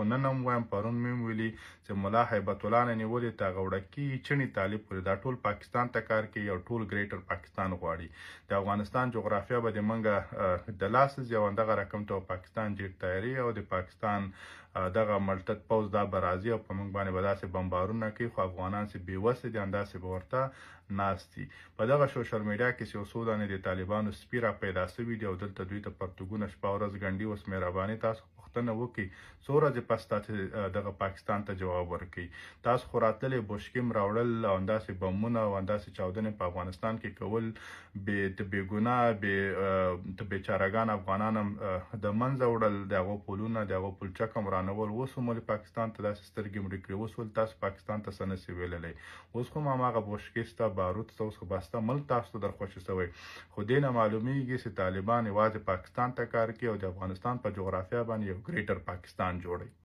خو نن هم وایم، پرون مې هم ویلي چې ملا هیبت الله نه نیولې تر هغه وړکي چڼي طالب پورې دا ټول پاکستان ته کار کوي او ټول ګریټر پاکستان غواړي. د افغانستان جغرافیا به د منګه د لاس ځي او دغه رقم ته پاکستان جیټ طیارې او د پاکستان دغه ملتد پوځ دا به راځي او په موږ باندې به داسې بمبارونه کوي، خو افغانان چې بې وسې دي همداسې به ورته ناست دي. په دغه سوشل میډیا کې چې یو څو دانې د طالبانو سپي را پیدا سوي دي او دلته دوی ته پرتګونه شپه ورځ ګنډي. اوس مهرباني تاسو پوښتنه وکړئ، څو ورځې پس تاسو دغه پاکستان ته جواب ورکړئ؟ تاسو خو راتللې بوشکې هم راوړل او همداسې بمونه او همداسې چاودنې په افغانستان کې کول، بې د بې ګناه بې د بیچارهګان افغانان هم د منځه وړل، د هغو پولونه د هغو پلچک هم ورانول. اوس هم ولې پاکستان ته داسې سترګې مړې کړې؟ اوس ولې تاسو پاکستان ته څه نه سي ویللی؟ اوس خو هم هماغه بوشکې سته، باروت سته، اوس خو بسته ملک تاسو ته در خوشې سوی. خو دې نه معلومیږي چې طالبان یوازې پاکستان ته کار کوي او د افغانستان په جغرافیا باندې یو ګریټر پاکستان جوړوي.